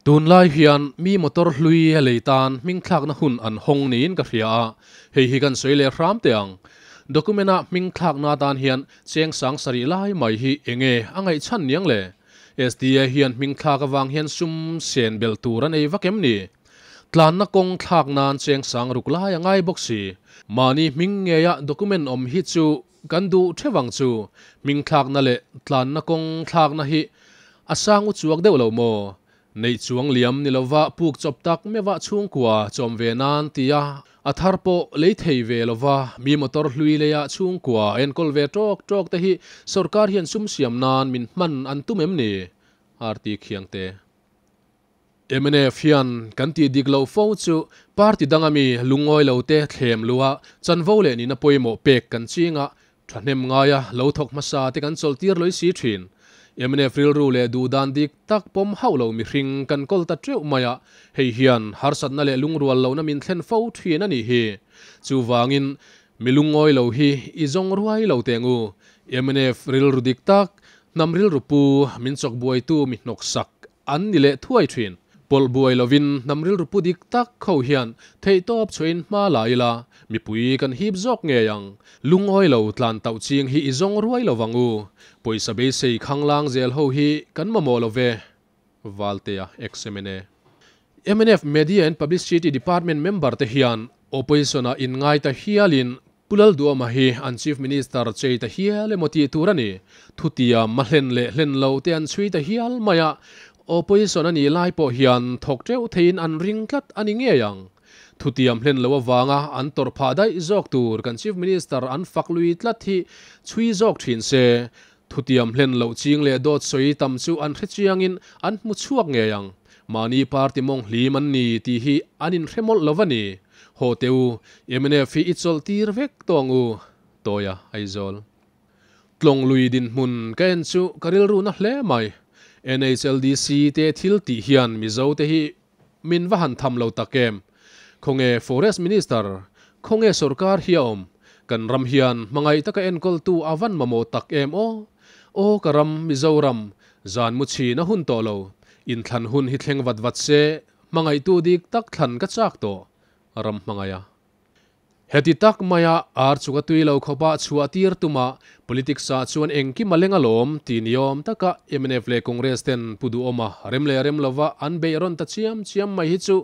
Tunlai hian mi motor hlui lei tan hming thlakna hun an hawng niin ka hria a, hei hi kan sawi leh hram teh ang. Document a hming thlakna atan hian cheng sang sarih lai mai hi enge a ngaihchhan niang le? SDA hian hming thlak avang hian sum sen belh tur a nei vak em ni? Tlanna kawng thlak nan cheng sang ruk lai a ngai bawk si. Mahni hming ngeia document awm hi chu kan duh theuh ang chu. Hming thlakna leh tlanna kawng thlakna hi a sang u chuak deuh lo maw? Neih chuang liam ni lova puk chawp tak meuha chhungkua chawm ve nan tia a thar pawh lei thei ve lova mi motor hlui leia chhungkua enkawl ve tawk tawk te hi sorkar hian sum siam nan min hman an tum em ni? RT Khiangte. Mnf hian kan tih dik loh fo chu party danga mi lungawi lo te thlem luha chanvo leh nihna pawimawh pek kan ching a, Thahnem ngaia lo thawk hmasa te kan chawlhtir lawih si thin. Mnf rilru leh duhdan dik tak pawm hauh lo mihring kan kawl ta teuh mai a, hei hian harsatna leh lungrual lohna min thlen fo thin a nih hi. Chuvangin, mi lungawi lo hi i zawng ruai lo teh ngu. Mnf rilru dik tak, hnam rilru pu, min chawk buaitu mi hnawksak An ni leh thuai thin. Pawlh buai lovin hnam rilru pu dik tak kho hian theihtawp chhuahin hma la ila, mipui kan hip zawk ngei ang. Lungawi lo tlan tauh ching hi i zawng ruai lo vang u. Pawisa beisei khanglang zel ho hi kan mamawh lo ve. Valtea, Ex-MNA. Mnf Media and Publicity Department member te hian Opposition-ah inngai ta hialin Pu Lalduama hi an Chief Minister chei ta hial emaw tih tur a ni. Thutiam a hlen leh hlen lo te an chhui ta hial mai a, Opposition a nih lai pawh hian thawk teuh theiin an ring tlat a ni ngei ang. Thutiam hlen lo avanga an tawrh phah daih zawk tur kan Chief Minister an fak lui tlat hi chhui zawk thin se, thutiam hlen loh ching leh dawt sawi tam chu an hre chiangin an hmu chhuak ngei ang. Mahni party mawng hlim an ni tih hi an inhre mawlh lo va ni. Haw teh u, mnf hi i chawlh tir vek tawh ang u, Tawia Aizawl. Tlawng lui dinhmun ka en chu ka rilru na hle mai. NHLDC te thil tih hian Mizo te hi min va han tham lo tak em. Khawnge Forest Minister, khawnge sorkar hi a awm? Kan ram hian hmangaih taka enkawltu a van mamawh tak em aw? Aw ka ram Mizoram, zan mu chhin a hun tawh lo. Inthlan hun hi thleng vat vat se, Hmangaihtu dik tak thlan ka chak tawh, ram hmangaih a. Heti tak maia ar chu ka tui lo khawpa chhuah tir tuma politics ah chuan engkim a leng alawm ti niawm taka mnf leh Congress ten Pu Duhawma rem leh rem lova an beih rawn ta chiam chiam mai hi chu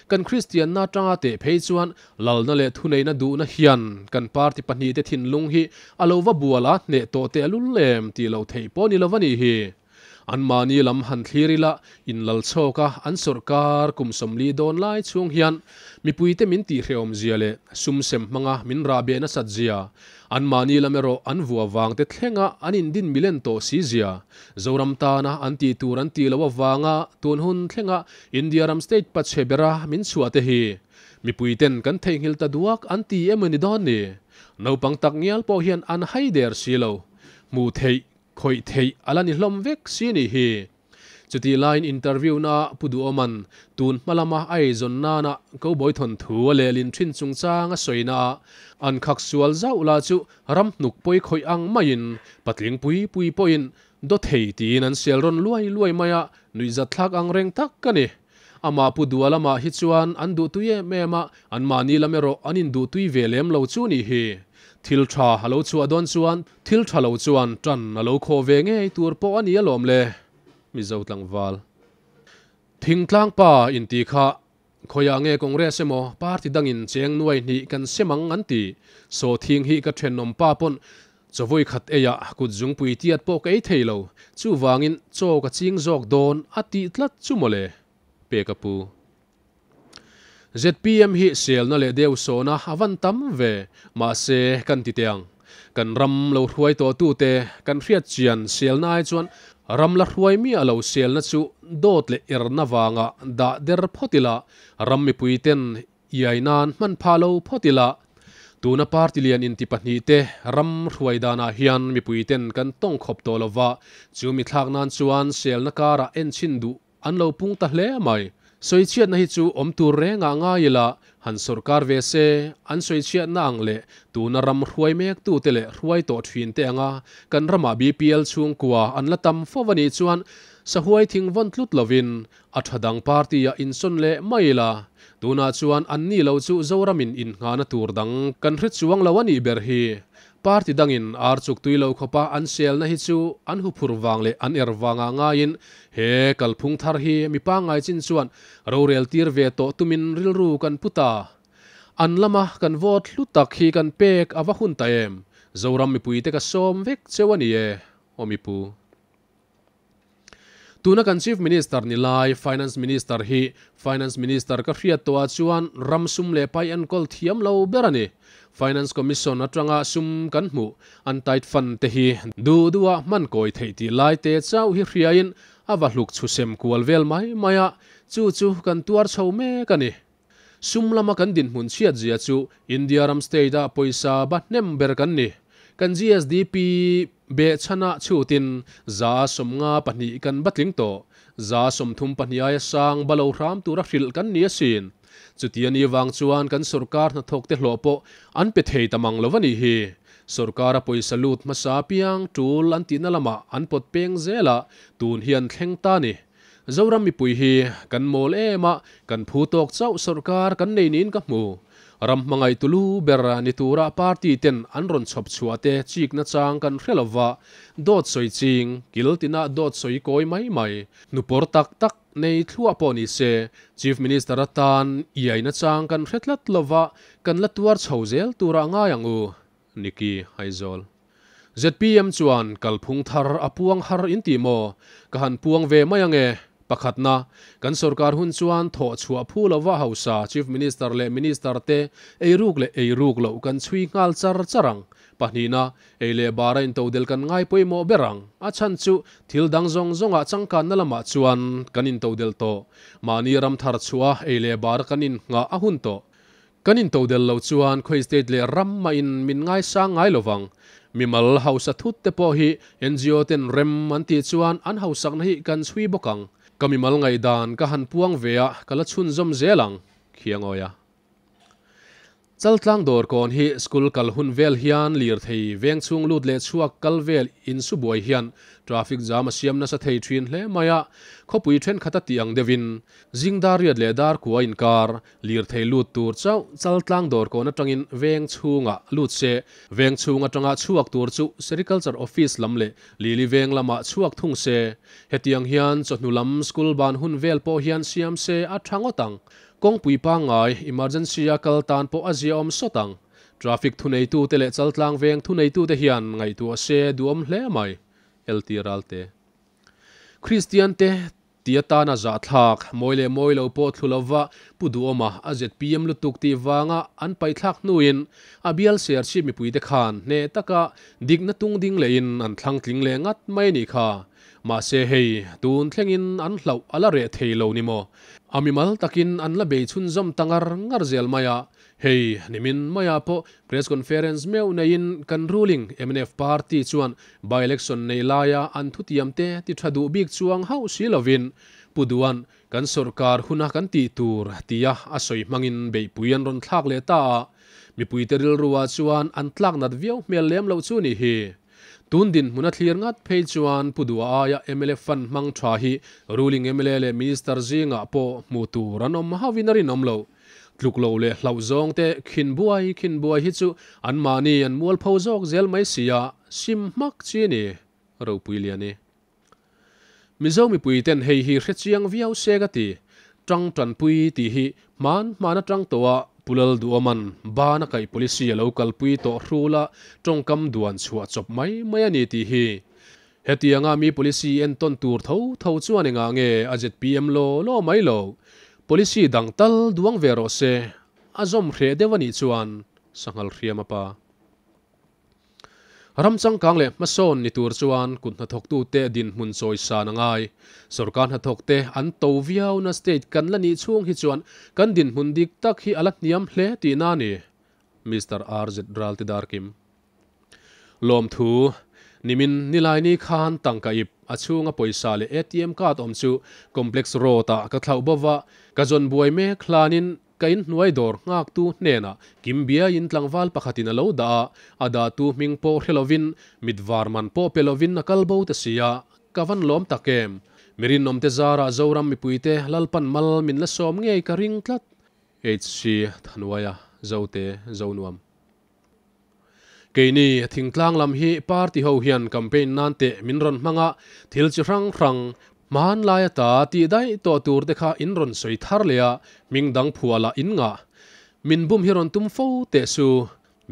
kan Kristianna atanga teh phei chuan lalna leh thuneihna duhna hian kan party pahnihte thinlung hi a lo va bual a hneh tawh teh lul em tih loh theih pawh ni lova nih hi. Anmahni lam han thlir ila, inlal chhawka an sawrkar kum 40 dawn lai chhung hian mipuite min tihhrehawm zia leh sum sem hmanga min rah beh nasat zia, anmahni lam erawh an vua vangte thlenga an indin milen tawh si zia, Zoram tana an tih tur an tih loh avanga tun hun thlenga India ram state pachhe bera min chhuah te hi mipuiten kan theihnghilh ta duak an ti emaw ni dawn ni? Naupang tak ngial pawh hian an hai der si lo. Hmuh theih Khawih theih a la ni hlawm vek si nih hi. Chutih laiin interview na Pu Duhawman tun hma lama a eizawn nana Cowboy thawnthu a lehlin thin chungchang a sawi na ah an khak sual zauh lah chu ram hnuk pawi khawih ang maiin patling pui pui pawhin daw thei tiin an sel rawn luai luai mai a, nuihzatthlak ang reng tak ka ni. Amah Pu Duha lamah hi chuan an duhtui em em a, anmahni lam erawh an induhtui ve lem lo chu nih hi. Thil tha a lo chhuah dawn chuan thil tha lo chuan tan a lo khawh ve ngei tur pawh a ni alawm le. Mizo tlangval. Thingtlang pa inti kha khawiah nge Congress emaw party dangin cheng nuai hnih kan sem ang an ti. Saw thing hi ka thenawm pa pawn chawvawi khat eiah kut zungpui tiat pawh ka ei thei lo. Chuvangin chaw ka ching zawk dawn a tih tlat chu mawle. Peka pu. Zpm hi selna leh deuh sawhna a van tam ve, mahse kan ti teh ang. Kan ram lo hruai tawh tute kan hriat chian selna ai chuan ram la hruai miah lo selna chu dawt leh erna vanga dah der phawt ila, ram mipui ten iai nan hman phah lo phawt ila. Tuna party lian inti pahnihte ram hruai danah hian mipui ten kan tawng khawp tawh lova, chu mi thlak nan chuan selna karah enchhin duh An lo pung ta hle mai. Sawichhiatna hi chu awm tur reng ah ngai ila, han sawrkar ve se, an sawichhiatna ang leh tuna ram hruai mek tute leh hruai tawh thin te anga kan ramah BPL chhungkua an la tam fo a nih chuan sahuai thing vawn tlut lovin a tha dang party ah insawn leh mai ila, tunah chuan an ni lo chu Zoramin innghahna tur dang kan hre chuang lo a nih ber hi. Party dangin ar chuk tui lo khawpa an selna hi chu an huphur vang leh an er vangah ngaiin he kalphung thar hi mi pangngai chin chuan rorel tir ve tawh tumin rilru kan pu ta. An lama kan vote hlu tak hi kan pek a va hun ta em? Zoram mipuite ka sawm vek cheu a ni e, aw mipu. Tuna kan Chief Minister ni lai Finance Minister hi Finance Minister ka hriat tawhah chuan ram sum leh pai enkawl thiam lo ber a ni. Finance Commission atanga sum kan hmuh an tight fund te hi duh duha hman kawi theih tih lai te chauh hi hriain a va hluk chhusem kual vel mai mai a, chu chu kan tuar chho mek a ni. Sum lama kan dinhmun chhiat zia chu India ram state-ah pawisa ba hnem ber kan ni. Kan GSDP behchhana chhutin 152 kan batling tawh. 32 aia sang ba lo hram tura hrilh kan ni asin. Chuti a nih vang chuan kan sorkar hnathawkte hlawh pawh an pe thei ta mang lo a nih hi. Sorkara pawisa lut hmasa apiang tul an tihna lamah an pawt peng zel a, tun hi an thleng ta a ni. Zoram mipui hi kan mawl em a, kan phu tawk chauh sawrkar kan nei niin ka hmu. Ram hmangaih tulu ber ni tura party ten an rawn chhawp chhuah te chik nachang kan hre lova, dawt sawi ching, kil tina dawt sawi kawi mai mai, hnupawr tak tak nei thluah pawh ni se, Chief Minister atan iai nachang kan hre tlat lova, kan la tuar chho zel turah ngai ang u. Niki Aizawl. Zpm chuan kalphung thar a puang har in ti maw? Ka han puang ve mai ange. Pakhatna, kan sorkar hun chuan thawh chhuah phu lova hausa Chief Minister leh Minister te eiruk leh eiruk loh kan chhui nghal char char ang. Pahnihna, ei leh bara intodel kan ngai pawimawh ber ang. A chhan chu thil dang zawng zawngah changkanna lamah chuan kan intodel tawh. Mahni ram thar chhuah a ei leh bara kan innghah a hun tawh. Kan intodel lo chuan khawi state leh ram mahin min ngaisang ngai lo vang. Mimal hausa thut te pawh hi ngo ten rem an tih chuan an hausakna hi kan chhui bawk ang. Ka mimal ngaihdan ka han puang ve a, ka la chhunzawm zel ang, Khiangawi a. Chaltlang dawr kawn hi school kal hun vel hian lirthei veng chhung lut leh chhuak kal vel insubuai hian traffic jam a siam nasa thei thin hle mai a, khawpui thenkhat a tih ang deuhin zing dar riat leh dar kua inkar Lirthei lut tur chauh Chaltlang dawr kawn atangin veng chhungah lut se, veng chhung atanga chhuak tur chu Sericulture Office lam leh Lili veng lamah chhuak thung se. Hetiang hian chawhnu lam school ban hun vel pawh hian siam se a tha ngawt ang. Kawngpui pangngai, emergency a kal tan pawh a ziaawm sawt ang. Traffic thuneitute leh Chaltlang veng thuneitute hian ngaihtuah se duhawm hle mai. LT Ralte. Kristian te Ti atana zahthlak, mawi leh mawi lo pawh thlu lova Pu Duhawma a zpm lutuk tih vanga an paihthlak hnuin a bial serchhip mipuite khan hneh taka dikna tung ding lehin an thlang tling leh ngat mai a nih kha. Mahse hei, tun thlengin an hlauh a la reh thei lo ni maw? A mimal takin an la bei chhunzawm ta ngar ngar zel mai a, Hei, nimin maiah pawh Press Conference meuh neiin kan ruling mnf party chuan by-election nei laia an thutiamte ti tha duh bik chuang hauh si lovin Pu Duan kan sawrkar huna kan tih tur tia a sawi hmangin beihpui an rawn thlak leh ta a, mipuite rilruah chuan an tlak nat viau hmel lem loh chu ni hi. Tun dinhmun a thlir ngat phei chuan Pu Dua aia mla fund hmang tha hi ruling mla leh minister zingah pawh hmuh tur an awm hauhin a rinawm loh. Tluk lo leh hlauh zawng te khin buai khin buai hi chu an mahni an mualpho zawk zel mai si a, sim hmak chi a ni, ropui lian i. Mizo mipui ten hei hi hre chiang viau se ka ti, tang tanpui tih hi hman hman atang tawh a Pulal Duhawman ban a kaih policy a lo kalpui tawh hrul a tawngkam duan chhuah chawp mai mai a ni tih hi. Hetianga mi policy entawn tur tho tho chuan engah nge a zpm law law mai lo? Policy dang tal duang ve rawh se, a zawm hreh deuh a nih chuan sanghal hriam a pa. Ram changkang leh hmasawn ni tur chuan kut hnathawktute dinhmun chawisan a ngai. Sorkar hnathawkte an to viauna state kan la nih chhung hi chuan kan dinhmun dik tak hi a la hniam hle tihna a ni, Mister RZ Raltidarkim. Lawmthu. Nimin Nilaini khan tangka ip a chhunga pawisa leh ATM card awm chu Complex Road ah ka thlauh bova, ka zawn buai mek hlanin ka inhnuai dawr nghaktu hnenah kim biaiin tlangval pakhatin a lo dah a, a dahtu hming pawh hre lovin mit var man pawh pe lovin a kal bo ta si a, ka van lawm tak em. Mi rinawmte zarah Zoram mipuite Lalpan mal min la sawm ngei ka ring tlat. HC Thanuaia Zote Zonuam. Keini thingtlang lam hi party ho hian campaign nan teh min rawn hmang a, thil chi hrang hrang, hmanlai ata tih daih tawh tur te kha in rawn sawi thar leh a, hming dang phuah lah in ngah. Min bum hi rawn tum fo teh su.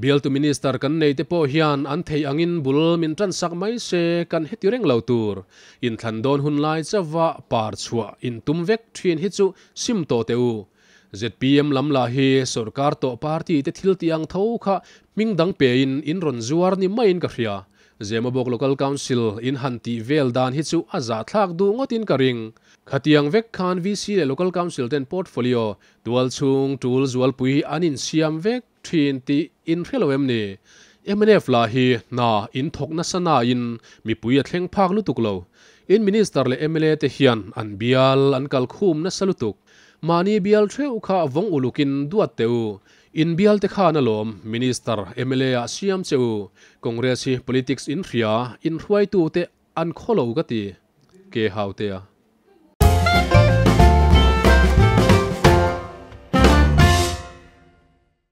Bialtu minister kan nei te pawh hian an theih angin bul min tan sak mai se kan heti reng lo tur. Inthlan dawn hun lai chauha par chhuah in tum vek thin hi chu sim tawh teh u. Zpm lam lah hi sorkar tawh party te thil tih ang tho kha hming dang pein in rawn zuar ni maiin ka hria. Zemabawk Local Council in han tih vel dan hi chu a zahthlak duh ngawtin ka ring. Khatiang vek khan VC leh Local Council ten portfolio tual chhung tul zualpui an insiam vek thin tih in hre lo em ni? Mnf lah hi hna in thawk nasa nain mipui a thleng phak lutuk lo. In Minister leh mla te hian an bial an kal khum nasa lutuk. Mahni bial theuh kha vawng ulukin duat teh u. In bial te khan alawm Minister, mla ah siam che u. Congress hi politics in hria, in hruaitu te an khaw lo ka ti. Ke Hautea.